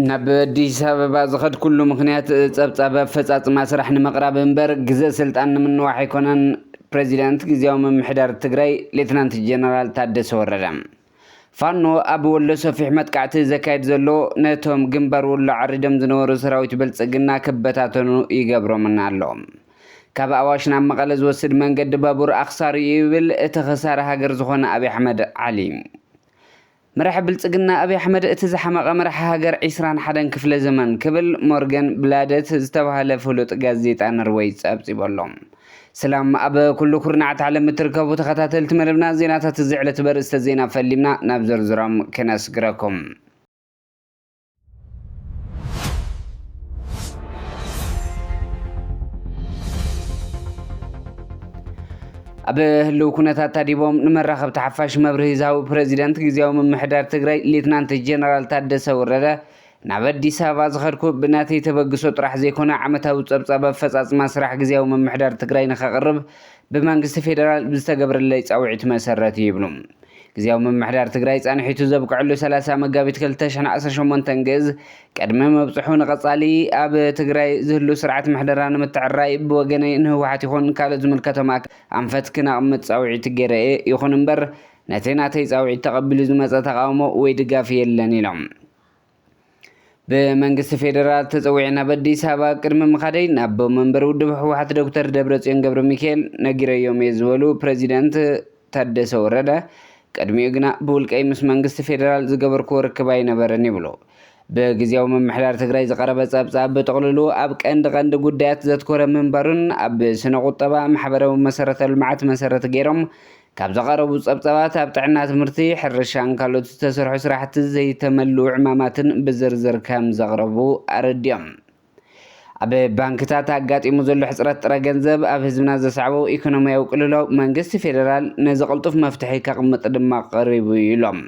ናብ ኣዲስ ኣበባ ዝኸድኩሉ ምኽንያት ጸብጻብ ኣፈጻጽማ ስራሕ ንምቕራብ እምበር ግዘ ስልጣን ንምንዋሕ ኣይኮነን፣ ፕሬዚዳንት ግዝያዊ ምምሕዳር ትግራይ ሌትናንት ጀነራል ታደሰ ወረደ። ፋኖ ኣብ ወሎ ሰፊሕ መጥቃዕቲ ዘካይድ ዘሎ ነቶም ግንባር ወሎ ዓሪዶም ዝነበሩ ሰራዊት ብልጽግና ክበታተኑ ይገብሮምን ኣሎ። ካብ ኣዋሽ ናብ መቐለ ዝወስድ መንገዲ ባቡር ኣኽሳሪ እዩ ይብል እቲ ኸሳሪ ሃገር ዝኾነ ኣብይ ኣሕመድ ዓሊ። መራሒ ብልጽግና ኣብይ ኣሕመድ እቲ ዝሓመቐ መራሒ ሃገር ዒስራን ሓደን ክፍለ ዘመን ክብል ሞርገን ብላደት ዝተባህለ ፍሉጥ ጋዜጣ ኖርወይ ጸብጺቡ ኣሎ። ሰላም ኣብ ኩሉ ኩርናዓት ዓለም እትርከቡ ተኸታተልቲ መደብና፣ ዜናታት እዚ ዕለት በርእስተ ዜና ፈሊምና ናብ ዝርዝሮም ክነስግረኩም። ኣብ ህልው ኩነታት ታዲቦም ንመራኸብቲ ሓፋሽ መብርሂ ዝሃቡ ፕረዚደንት ግዝያዊ ምምሕዳር ትግራይ ሌትናንት ጀነራል ታደሰ ወረደ፣ ናብ ኣዲስ ኣበባ ዝኸድኩ ብናተይ ተበግሶ ጥራሕ ዘይኮነ ዓመታዊ ጸብጻብ ኣፈጻጽማ ስራሕ ግዝያዊ ምምሕዳር ትግራይ ንኸቕርብ ብመንግስቲ ፌደራል ብዝተገብረለይ ጻውዒት መሰረት እዩ ይብሉ። ግዝያዊ ምምሕዳር ትግራይ ጻንሒቱ ዘብቅዐሉ ሰላሳ መጋቢት ክልተ ሽሕን ዓሰርተ ሸሞንተን ግእዝ ቅድሚ ምብጽሑ ንቐጻሊ ኣብ ትግራይ ዝህሉ ስርዓት ምሕደራ ንምትዕራይ ብወገነይ ንህወሓት ይኹን ካልኦት ዝምልከቶም ኣክ-፣ ኣንፈት ክነቕምጥ ጻውዒት ገይረ እየ። ይኹን እምበር ነቲ ናተይ ጻውዒት ተቐቢሉ ዝመጸ ተቓውሞ ወይ ድጋፍ የለን ኢሎም። ብመንግስቲ ፌደራል ተጸዊዐ ናብ ኣዲስ ኣበባ ቅድሚ ምኻደይ ናብ መንበሪ ውድብ ህወሓት ዶክተር ደብረጽዮን ገብረ ሚካኤል ነጊረዮም እየ ዝበሉ ፕረዚደንት ታደሰ ወረደ፣ ቅድሚኡ ግና ብውልቀይ ምስ መንግስቲ ፌደራል ዝገበርክዎ ርክብ ኣይነበረን ይብሉ። ብግዝያዊ ምምሕዳር ትግራይ ዝቐረበ ጸብጻብ ብጥቕልሉ ኣብ ቀንዲ ቀንዲ ጉዳያት ዘትኮረ ምንባሩን ኣብ ስነ ቁጠባ፣ ማሕበራዊ መሰረተ ልምዓት መሰረት ገይሮም ካብ ዝቐረቡ ጸብጻባት ኣብ ጥዕና፣ ትምህርቲ፣ ሕርሻን ካልኦት ዝተሰርሑ ስራሕቲ ዘይተመልኡ ዕማማትን ብዝርዝር ከም ዘቕረቡ ኣረዲኦም። ኣብ ባንክታት ኣጋጢሙ ዘሎ ሕጽረት ጥረ ገንዘብ ኣብ ህዝብና ዘስዓቦ ኢኮኖሚያዊ ቅልውላው መንግስቲ ፌደራል ነዚ ቅልጡፍ መፍትሒ ከቕምጥ ድማ ቀሪቡ እዩ ኢሎም።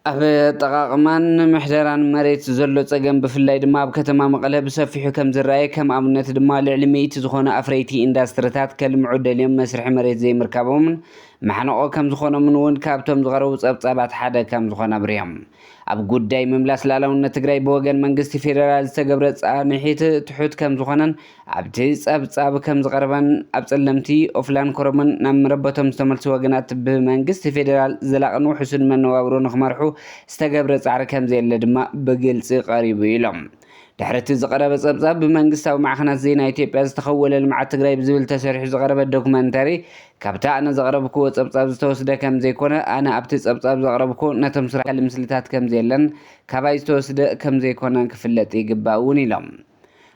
ኣብ ኣጠቓቕማን ምሕደራን መሬት ዘሎ ጸገም ብፍላይ ድማ ኣብ ከተማ መቐለ ብሰፊሑ ከም ዝረኣየ፣ ከም ኣብነት ድማ ልዕሊ ሚእቲ ዝኾኑ ኣፍረይቲ ኢንዳስትሪታት ከልምዑ ደልዮም መስርሒ መሬት ዘይምርካቦምን ማሕንቖ ከም ዝኾኖምን እውን ካብቶም ዝቐረቡ ጸብጻባት ሓደ ከም ዝኾነ ኣብሪሆም። ኣብ ጉዳይ ምምላስ ሉዓላውነት ትግራይ ብወገን መንግስቲ ፌደራል ዝተገብረ ጻንሒት ትሑት ከም ዝኾነን ኣብቲ ጸብጻብ ከም ዝቐረበን ኣብ ጸለምቲ ኦፍላን ኮረምን ናብ መረበቶም ዝተመልሱ ወገናት ብመንግስቲ ፌደራል ዘላቕን ውሑስን መነባብሮ ንኽመርሑ ዝተገብረ ጻዕሪ ከም ዘየለ ድማ ብግልጺ ቀሪቡ ኢሎም። ድሕሪ እቲ ዝቐረበ ጸብጻብ ብመንግስታዊ ማዕኸናት ዜና ኢትዮጵያ ዝተኸወለ ልምዓት ትግራይ ብዝብል ተሰሪሑ ዝቐረበ ዶክመንተሪ ካብቲ ኣነ ዘቕረብክዎ ጸብጻብ ዝተወስደ ከም ዘይኮነ፣ ኣነ ኣብቲ ጸብጻብ ዘቕረብኩ ነቶም ስራሕ ካልእ ምስልታት ከም ዘየለን ካባይ ዝተወስደ ከም ዘይኮነን ክፍለጥ ይግባእ እውን ኢሎም።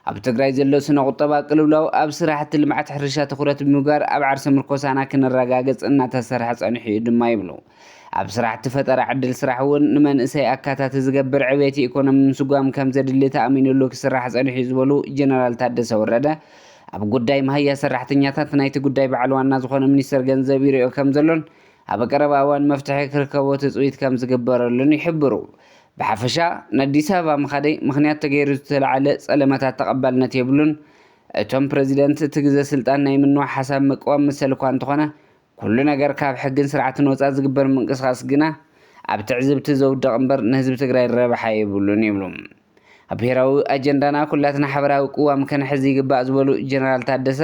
ኣብ ትግራይ ዘሎ ስነ ቁጠባ ቅልውላው ኣብ ስራሕቲ ልምዓት ሕርሻ ትኹረት ብምግባር ኣብ ዓርሰ ምርኮሳና ክነረጋግጽ እናተሰርሐ ጸኒሑ እዩ ድማ ይብሉ። ኣብ ስራሕቲ ፈጠራ ዕድል ስራሕ እውን ንመንእሰይ ኣካታቲ ዝገብር ዕቤት ኢኮኖሚ ምስጓም ከም ዘድሊ ተኣሚኑሉ ክስራሕ ጸኒሑ እዩ ዝበሉ ጀነራል ታደሰ ወረደ፣ ኣብ ጉዳይ መሃያ ሰራሕተኛታት ናይቲ ጉዳይ በዓል ዋና ዝኾነ ሚኒስተር ገንዘብ ይሪኦ ከም ዘሎን ኣብ ቀረባ እዋን መፍትሒ ክርከቦ ትጽቢት ከም ዝግበረሉን ይሕብሩ። ብሓፈሻ ንኣዲስ ኣበባ ምኻደይ ምኽንያት ተገይሩ ዝተለዓለ ጸለመታት ተቐባልነት የብሉን። እቶም ፕረዚደንት እቲ ግዘ ስልጣን ናይ ምንዋሕ ሓሳብ ምቅዋም መሰል እኳ እንተኾነ፣ ኩሉ ነገር ካብ ሕግን ስርዓትን ወፃእ ዝግበር ምንቅስቓስ ግና ኣብ ትዕዝብቲ ዘውድቕ እምበር ንህዝቢ ትግራይ ረብሓ የብሉን ይብሉ። ኣብ ብሄራዊ ኣጀንዳና ኩላትና ሓበራዊ ቅዋም ከነሕዝ ይግባእ ዝበሉ ጀነራል ታደሰ፣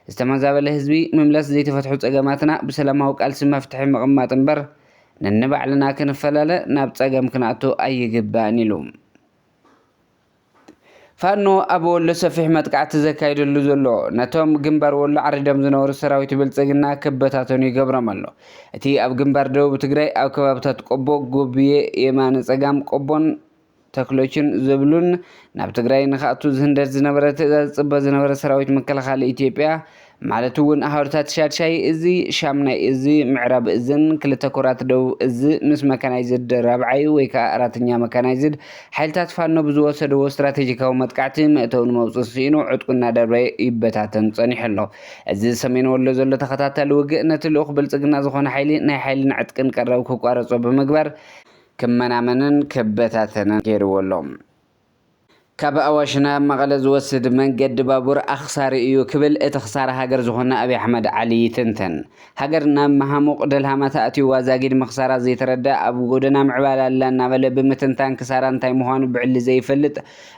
ዝተመዛበለ ህዝቢ ምምላስ ዘይተፈትሑ ፀገማትና ብሰላማዊ ቃልሲ መፍትሒ ምቕማጥ እምበር ነንባዕልና ክንፈላለ ናብ ፀገም ክንኣቱ ኣይግባእን ኢሉ። ፋኖ ኣብ ወሎ ሰፊሕ መጥቃዕቲ ዘካይደሉ ዘሎ ነቶም ግንባር ወሎ ዓሪዶም ዝነበሩ ሰራዊት ብልፅግና ክበታተኑ ይገብሮም ኣሎ። እቲ ኣብ ግንባር ደቡብ ትግራይ ኣብ ከባብታት ቆቦ፣ ጎብየ፣ የማነ ፀጋም ቆቦን ተክሎችን ዝብሉን ናብ ትግራይ ንክኣቱ ዝህንደድ ዝነበረ ትእዛዝ ዝፅበ ዝነበረ ሰራዊት ምክልኻል ኢትዮጵያ ማለት እውን ኣሃዱታት ሻድሻይ እዚ፣ ሻምናይ እዚ፣ ምዕራብ እዝን ክልተ ኮራት ደቡብ እዚ ምስ መካናይዝድ ራብዓይ ወይ ከዓ ኣራተኛ መካናይዝድ ሓይልታት ፋኖ ብዝወሰድዎ ስትራቴጂካዊ መጥቃዕቲ መእተውን መውፅእ ስኢኑ ዕጥቁ እናደርበየ ይበታተን ፀኒሑ ኣሎ። እዚ ሰሜን ወሎ ዘሎ ተኸታታሊ ውግእ ነቲ ልኡኽ ብልፅግና ዝኾነ ሓይሊ ናይ ሓይልን ዕጥቅን ቀረብ ክቋረፆ ብምግባር ክመናመንን ክበታተንን ገይርዎ ኣሎ። ካብ ኣዋሽ ናብ መቐለ ዝወስድ መንገዲ ባቡር ኣኽሳሪ እዩ ክብል እቲ ክሳራ ሃገር ዝኾነ ኣብይ ኣሕመድ ዓሊ ይትንትን። ሃገር ናብ መሃሙቕ ደልሃመት ኣእትይዋ ዛጊድ ምኽሳራ ዘይተረድእ ኣብ ጎደና ምዕባለ ኣላ እናበለ ብምትንታን ክሳራ እንታይ ምዃኑ ብዕሊ ዘይፈልጥ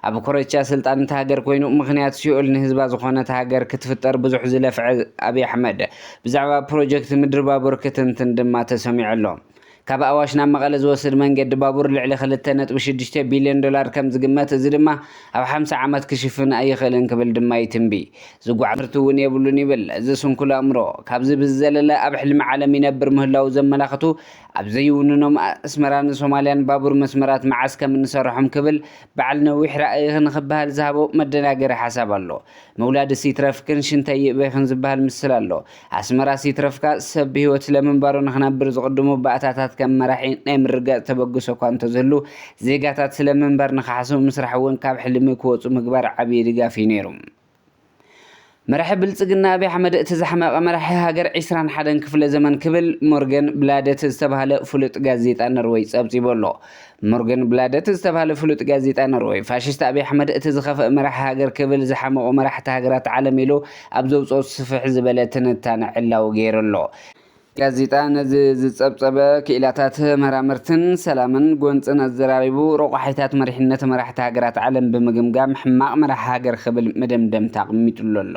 ኣብ ኮረቻ ስልጣን እታ ሃገር ኮይኑ ምኽንያት ሲኦል ንህዝባ ዝኾነት ሃገር ክትፍጠር ብዙሕ ዝለፍዐ ኣብይ ኣሕመድ ብዛዕባ ፕሮጀክት ምድሪ ባቡር ክትንትን ድማ ተሰሚዑ ኣሎ። ካብ ኣዋሽ ናብ መቐለ ዝወስድ መንገዲ ባቡር ልዕሊ ክልተ ነጥቢ ሽዱሽተ ቢልዮን ዶላር ከም ዝግመት፣ እዚ ድማ ኣብ ሓምሳ ዓመት ክሽፍን ኣይኽእልን ክብል ድማ ይትንቢ። ዝጓዓዝ ምህርቲ እውን የብሉን ይብል እዚ ስንኩል ኣእምሮ። ካብዚ ብዝዘለለ ኣብ ሕልሚ ዓለም ይነብር ምህላዉ ዘመላኽቱ ኣብ ዘይውንኖም ኣስመራን ሶማልያን ባቡር መስመራት መዓስ ከም እንሰርሖም ክብል በዓል ነዊሕ ራእይ ንኽበሃል ዝሃቦ መደናገሪ ሓሳብ ኣሎ። ምውላድስ ይትረፍክን ሽንተይ ይእበይኽን ዝበሃል ምስል ኣሎ። ኣስመራስ ይትረፍካ ሰብ ብህይወት ስለምንባሩ ንኽነብር ዝቕድሙ ባእታታት ከም መራሒ ናይ ምርግጋጽ ተበግሶ እኳ እንተዝህሉ፣ ዜጋታት ስለምንባር ንኽሓስቡ ምስራሕ እውን ካብ ሕልሚ ክወጹ ምግባር ዓብዪ ድጋፍ እዩ ነይሩ። መራሒ ብልጽግና ኣብይ ኣሕመድ እቲ ዘሕመቐ መራሒ ሃገር ዒስራን ሓደን ክፍለ ዘመን ክብል ሞርገን ብላደት ዝተባህለ ፍሉጥ ጋዜጣ ኖርወይ ጸብጺቡ ኣሎ። ሞርገን ብላደት ዝተባህለ ፍሉጥ ጋዜጣ ኖርወይ፣ ፋሽስት ኣብይ ኣሕመድ እቲ ዝኸፍአ መራሒ ሃገር ክብል ዝሓመቑ መራሕቲ ሃገራት ዓለም ኢሉ ኣብ ዘውጽኦ ስፍሕ ዝበለ ትንታነ ዕላዊ ገይሩ ኣሎ። ጋዜጣ ነዚ ዝጸብጸበ ክኢላታት ተመራመርትን ሰላምን ጎንጽን ኣዘራሪቡ፣ ረቋሒታት መሪሕነት መራሕቲ ሃገራት ዓለም ብምግምጋም ሕማቕ መራሒ ሃገር ክብል መደምደምታ ኣቕሚጡሉ ኣሎ።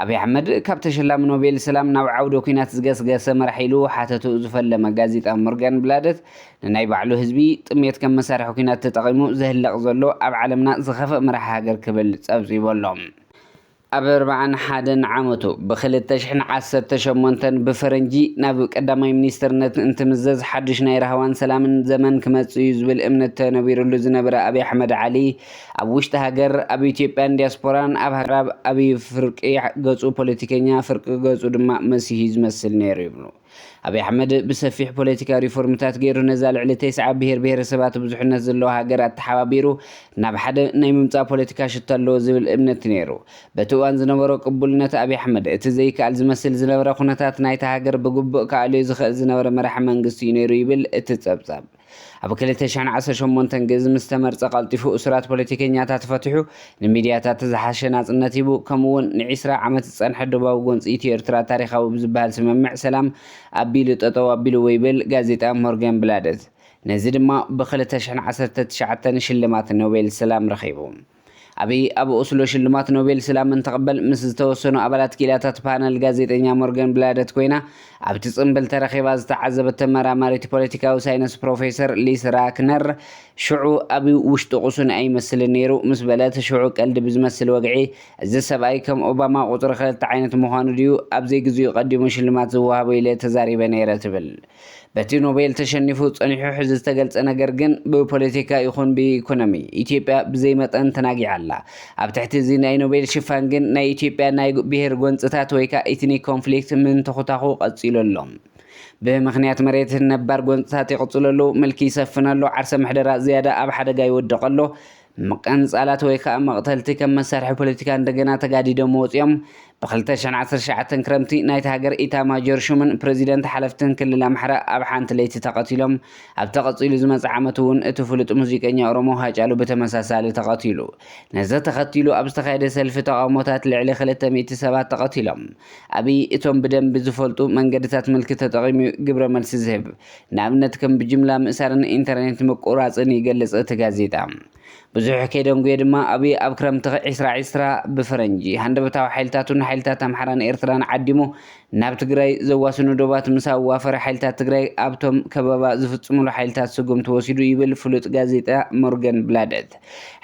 ኣብይ ኣሕመድ ካብ ተሸላሚ ኖቤል ሰላም ናብ ዓውደ ኲናት ዝገስገሰ መራሒ ኢሉ ሓተቱ ዝፈለመ ጋዜጣ ሞርጋን ብላደት፣ ንናይ ባዕሉ ህዝቢ ጥሜት ከም መሳርሒ ኲናት ተጠቒሙ ዘህልቕ ዘሎ ኣብ ዓለምና ዝኸፍእ መራሒ ሃገር ክብል ጸብጺቡ ኣሎ። ኣብ ኣርባዓን ሓደን ዓመቱ ብኽልተ ሽሕን ዓሰርተ ሸሞንተን ብፈረንጂ ናብ ቀዳማይ ሚኒስትርነት እንትምዘዝ ሓድሽ ናይ ራህዋን ሰላምን ዘመን ክመጽእ እዩ ዝብል እምነት ተነቢሩሉ ዝነበረ ኣብይ ኣሕመድ ዓሊ ኣብ ውሽጢ ሃገር፣ ኣብ ኢትዮጵያን ዲያስፖራን ኣብ ሃገር ኣብ ኣብይ ፍርቂ ገጹ ፖለቲከኛ፣ ፍርቂ ገጹ ድማ መሲሁ እዩ ዝመስል ነይሩ ይብሉ። ኣብይ ኣሕመድ ብሰፊሕ ፖለቲካዊ ሪፎርምታት ገይሩ ነዛ ልዕሊ ተስዓ ብሄር ብሄረሰባት ብዙሕነት ዘለዋ ሃገር ኣተሓባቢሩ ናብ ሓደ ናይ ምምጻእ ፖለቲካ ሽቶ ኣለዎ ዝብል እምነት ነይሩ። በቲ እዋን ዝነበሮ ቅቡልነት ኣብይ ኣሕመድ እቲ ዘይከኣል ዝመስል ዝነበረ ኩነታት ናይታ ሃገር ብግቡእ ክኣልዮ ዝኽእል ዝነበረ መራሒ መንግስቲ እዩ ነይሩ ይብል እቲ ጸብጻብ። ኣብ ክልተ ሽሕን ዓሰርተ ሸሞንተን ግእዝ ምስ ተመርጸ ቀልጢፉ እሱራት ፖለቲከኛታት ፈቲሑ፣ ንሚድያታት ዝሓሸ ናጽነት ሂቡ፣ ከምኡ እውን ንዒስራ ዓመት ዝጸንሐ ዶባዊ ጎንጺ ኢትዮ ኤርትራ ታሪኻዊ ብዝበሃል ስምምዕ ሰላም ኣቢሉ ጠጠው ኣቢልዎ ይብል ጋዜጣ ሞርገን ብላደት። ነዚ ድማ ብ ክልተ ሽሕን ዓሰርተ ትሽዓተን ሽልማት ኖቤል ሰላም ረኺቡ። ኣብይ ኣብ ኦስሎ ሽልማት ኖቤል ሰላም እንትቕበል ምስ ዝተወሰኑ ኣባላት ክኢላታት ፓነል ጋዜጠኛ ሞርገን ብላደት ኮይና ኣብቲ ጽምብል ተረኺባ ዝተዓዘበት ተመራማሪት ፖለቲካዊ ሳይንስ ፕሮፌሰር ሊስ ራክነር ሽዑ ኣብ ውሽጢ ቁሱን ኣይመስልን ነይሩ ምስ በለት፣ ሽዑ ቀልዲ ብዝመስል ወግዒ፣ እዚ ሰብኣይ ከም ኦባማ ቁጽሪ ክልተ ዓይነት ምዃኑ ድዩ ኣብ ዘይግዚኡ ቀዲሙ ሽልማት ዝወሃቦ ኢለ ተዛሪበ ነይረ ትብል። በቲ ኖቤል ተሸኒፉ ጸኒሑ ሕዚ ዝተገልጸ ነገር ግን ብፖለቲካ ይኹን ብኢኮኖሚ ኢትዮጵያ ብዘይ መጠን ተናጊዓ ኣላ። ኣብ ትሕቲ እዚ ናይ ኖቤል ሽፋን ግን ናይ ኢትዮጵያ ናይ ብሄር ጎንጽታት ወይ ከኣ ኢትኒክ ኮንፍሊክት ምንትኹታኹ ቀጺሉ ኣሎ። ብምኽንያት መሬት ነባር ጎንጽታት ይቕጽል ኣሎ፣ ምልኪ ይሰፍን ኣሎ፣ ዓርሰ ምሕደራ ዝያዳ ኣብ ሓደጋ ይወድቕ ኣሎ፣ ምቕንጻላት ወይ ከኣ መቕተልቲ ከም መሳርሒ ፖለቲካ እንደገና ተጋዲዶም ወጺኦም። ብ ክልተ ሽሕን ዓሰርተ ትሽዓተን ክረምቲ ናይታ ሃገር ኢታማጆር ሹምን ፕረዚደንት ሓለፍትን ክልል ኣምሓራ ኣብ ሓንቲ ለይቲ ተቐቲሎም። ኣብቲ ቀጺሉ ዝመጽእ ዓመት እውን እቲ ፍሉጥ ሙዚቀኛ ኦሮሞ ሃጫሉ ብተመሳሳሊ ተቐቲሉ። ነዚ ተኸቲሉ ኣብ ዝተኻየደ ሰልፊ ተቓውሞታት ልዕሊ ክልተ ሚእቲ ሰባት ተቐቲሎም። ኣብይ እቶም ብደንቢ ዝፈልጡ መንገድታት ምልኪ ተጠቒሙ ግብረ መልሲ ዝህብ፣ ንኣብነት ከም ብጅምላ ምእሳርን ኢንተርኔት ምቁራጽን ይገልጽ እቲ ጋዜጣ። ብዙሕ ከይደንጉየ ድማ ኣብይ ኣብ ክረምቲ ዒስራ ዒስራ ብፈረንጂ ሃንደበታዊ ሓይልታቱን ሓይልታት ኣምሓራን ኤርትራን ዓዲሙ ናብ ትግራይ ዘዋስኑ ዶባት ምስ ኣዋፈረ ሓይልታት ትግራይ ኣብቶም ከበባ ዝፍጽሙሉ ሓይልታት ስጉምቲ ወሲዱ ይብል ፍሉጥ ጋዜጣ ሞርገን ብላደት።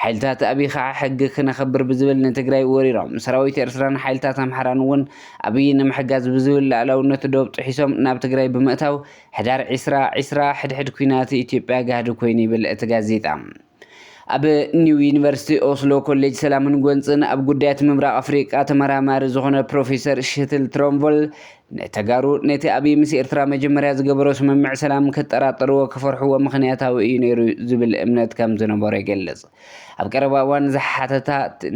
ሓይልታት ኣብይ ከዓ ሕጊ ክነኽብር ብዝብል ንትግራይ ወሪሮም ሰራዊት ኤርትራን ሓይልታት ኣምሓራን እውን ኣብይ ንምሕጋዝ ብዝብል ላእላውነት ዶብ ጥሒሶም ናብ ትግራይ ብምእታው ሕዳር ዒስራ ዒስራ ሕድሕድ ኲናት ኢትዮጵያ ጋህዲ ኮይኑ ይብል እቲ ጋዜጣ። ኣብ ኒው ዩኒቨርሲቲ ኦስሎ ኮሌጅ ሰላምን ጎንፅን ኣብ ጉዳያት ምብራቕ ኣፍሪቃ ተመራማሪ ዝኾነ ፕሮፌሰር ሽትል ትሮምቮል ንተጋሩ ነቲ ኣብይ ምስ ኤርትራ መጀመርያ ዝገበሮ ስምምዕ ሰላም ክጠራጠርዎ ክፈርሕዎ ምኽንያታዊ እዩ ነይሩ ዝብል እምነት ከም ዝነበሮ ይገልጽ። ኣብ ቀረባ እዋን ዝሓተታ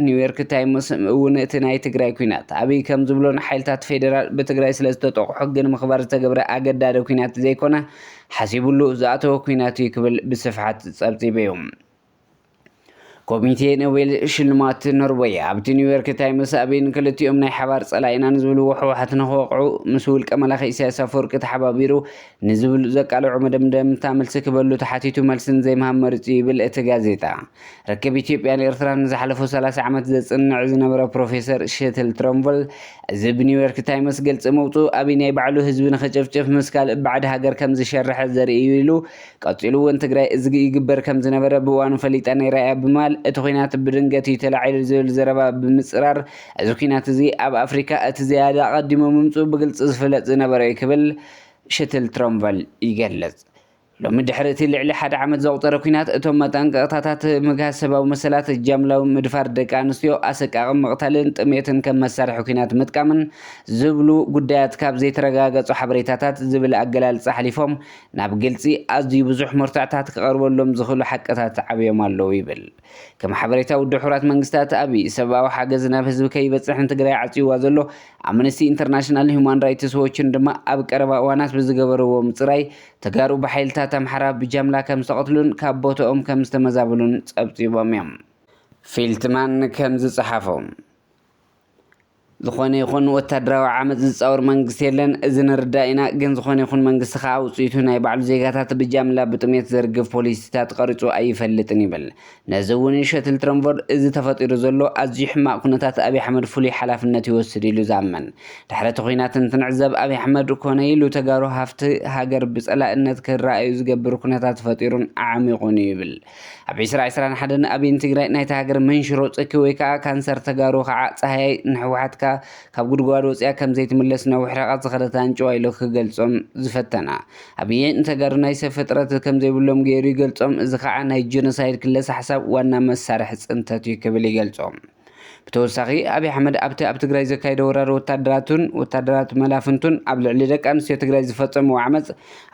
ኒውዮርክ ታይምስ እውን እቲ ናይ ትግራይ ኲናት ኣብይ ከም ዝብሎ ንሓይልታት ፌዴራል ብትግራይ ስለ ዝተጠቑ ሕጊ ንምኽባር ዝተገብረ ኣገዳዲ ኲናት ዘይኮነ ሓሲቡሉ ዝኣተወ ኲናት እዩ ክብል ብስፍሓት ጸብጺቡ እዩ። ኮሚቴ ኖቤል ሽልማት ኖርወይ ኣብቲ ኒውዮርክ ታይምስ ኣቢን ክልቲኦም ናይ ሓባር ጸላኢና ንዝብልዎ ህወሓት ንክወቕዑ ምስ ውልቀ መላኺ ኢሳያስ ኣፈወርቂ ተሓባቢሩ ንዝብሉ ዘቃልዑ መደምደምታ መልሲ ክበሉ ተሓቲቱ መልስን ዘይምሃብ መሪጹ ይብል እቲ ጋዜጣ። ርክብ ኢትዮጵያን ኤርትራን ንዝሓለፉ ሰላሳ ዓመት ዘጽንዕ ዝነበረ ፕሮፌሰር ሸትል ትሮምቨል እዚ ብኒውዮርክ ታይምስ ገልጺ መውጽኡ ኣቢይ ናይ ባዕሉ ህዝቢ ንክጭፍጭፍ ምስ ካልእ ባዕዲ ሃገር ከም ዝሸርሐ ዘርኢ እዩ ኢሉ ቀጺሉ እውን ትግራይ እዚ ይግበር ከም ዝነበረ ብእዋኑ ፈሊጣ ነይራ እያ ብምባል እቲ ኲናት ብድንገት እዩ ተላዒሉ ዝብል ዘረባ ብምጽራር እዚ ኲናት እዚ ኣብ ኣፍሪካ እቲ ዝያዳ ኣቐዲሙ ምምፅኡ ብግልፂ ዝፍለጥ ዝነበረ እዩ ክብል ሽትል ትሮምቨል ይገልጽ። ሎሚ ድሕሪ እቲ ልዕሊ ሓደ ዓመት ዘቑፀረ ኲናት እቶም መጠንቀቕታታት ምግሃስ ሰብኣዊ መሰላት፣ ጃምላዊ ምድፋር ደቂ ኣንስትዮ፣ ኣሰቃቒ ምቕታልን ጥሜትን ከም መሳርሒ ኲናት ምጥቃምን ዝብሉ ጉዳያት ካብ ዘይተረጋገጹ ሓበሬታታት ዝብል ኣገላልጻ ሓሊፎም ናብ ግልጺ ኣዝዩ ብዙሕ መርትዖታት ክቐርበሎም ዝኽእሉ ሓቅታት ዓብዮም ኣለዉ ይብል። ከም ሓበሬታ ውድብ ሕቡራት መንግስታት ኣቢይ ሰብኣዊ ሓገዝ ናብ ህዝቢ ከይበጽሕን ትግራይ ዓጽይዋ ዘሎ ኣምነስቲ ኢንተርናሽናል ሁማን ራይትስ ዎችን ድማ ኣብ ቀረባ እዋናት ብዝገበርዎ ምጽራይ ተጋሩ ብሓይልታት ኣምሓራ ብጃምላ ከም ዝተቐትሉን ካብ ቦታኦም ከም ዝተመዛበሉን ጸብጺቦም እዮም። ፊልትማን ከም ዝጸሓፎ ዝኾነ ይኹን ወታደራዊ ዓመፅ ዝፃወር መንግስቲ የለን። እዚ ንርዳእ ኢና፣ ግን ዝኾነ ይኹን መንግስቲ ከዓ ውፅኢቱ ናይ ባዕሉ ዜጋታት ብጃምላ ብጥሜት ዘርግፍ ፖሊሲታት ቀሪፁ ኣይፈልጥን ይብል። ነዚ እውን ሸትል ትረንቮር እዚ ተፈጢሩ ዘሎ ኣዝዩ ሕማቕ ኩነታት ኣብይ ኣሕመድ ፍሉይ ሓላፍነት ይወስድ ኢሉ ዝኣምን። ድሕሪ እቲ ኩናት እንትንዕዘብ ኣብይ ኣሕመድ ኮነ ኢሉ ተጋሩ ሃፍቲ ሃገር ብፀላእነት ክረኣዩ ዝገብር ኩነታት ፈጢሩን ኣዓሚቑን እዩ ይብል። ኣብ ዕስራ ዕስራን ሓደን ኣቢይን ትግራይ ናይታ ሃገር መንሽሮ ጽኪ ወይ ከዓ ካንሰር ተጋሩ ከዓ ጸሃያይ ንሕወሓትካ ካብ ጉድጓድ ወፅያ ከም ዘይትምለስ ነዊሕ ርሕቐት ዝኸደት ኣንጭዋ ኢሉ ክገልጾም ዝፈተና ኣቢይ ንተጋሩ ናይ ሰብ ፍጥረት ከም ዘይብሎም ገይሩ ይገልጾም። እዚ ከዓ ናይ ጀኖሳይድ ክለሳ ሓሳብ ዋና መሳርሒ ፅንተት እዩ ክብል ይገልጾም። ብተወሳኺ ኣብይ ኣሕመድ ኣብቲ ኣብ ትግራይ ዘካየደ ወራር ወታደራቱን ወታደራት መላፍንቱን ኣብ ልዕሊ ደቂ ኣንስትዮ ትግራይ ዝፈጸምዎ ዓመፅ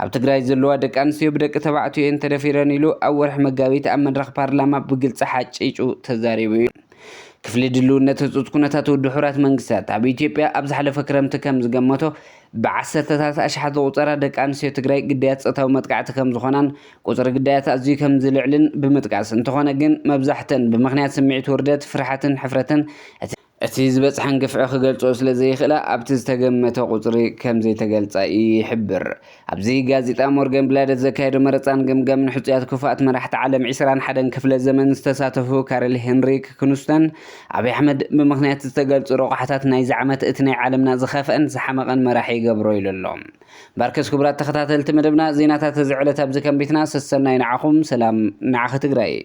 ኣብ ትግራይ ዘለዋ ደቂ ኣንስትዮ ብደቂ ተባዕትዮ እየን ተደፊረን ኢሉ ኣብ ወርሒ መጋቢት ኣብ መድረኽ ፓርላማ ብግልፂ ሓጭጩ ተዛሪቡ እዩ። ክፍሊ ድልውነት ህፁፅ ኩነታት ውድብ ሕቡራት መንግስታት ኣብ ኢትዮጵያ ኣብ ዝሓለፈ ክረምቲ ከም ዝገመቶ ብዓሰርተታት ኣሽሓት ዝቑፀራ ደቂ ኣንስትዮ ትግራይ ግዳያት ፆታዊ መጥቃዕቲ ከም ዝኾናን ቁፅሪ ግዳያት ኣዝዩ ከም ዝልዕልን ብምጥቃስ እንተኾነ ግን መብዛሕተን ብምኽንያት ስምዒት ውርደት፣ ፍርሓትን ሕፍረትን እቲ ዝበፅሐን ግፍዒ ክገልፅኦ ስለ ዘይኽእላ ኣብቲ ዝተገመተ ቁፅሪ ከም ዘይተገልፃ ይሕብር። ኣብዚ ጋዜጣ ሞርገን ብላደት ዘካየዶ መረፃን ገምጋምን ሕፁያት ክፉኣት መራሕቲ ዓለም ዕስራን ሓደን ክፍለ ዘመን ዝተሳተፉ ካርል ሄንሪክ ክኑስተን ኣብይ ኣሕመድ ብምኽንያት ዝተገልፁ ረቑሓታት ናይዚ ዓመት እቲ ናይ ዓለምና ዝኸፍአን ዝሓመቐን መራሒ ይገብሮ ኢሉ ኣሎ። ባርከስ ክቡራት ተኸታተልቲ መደብና ዜናታት እዚ ዕለት ኣብዚ ከንቢትና ሰሰናይ ንዓኹም ሰላም ንዓኺ ትግራይ።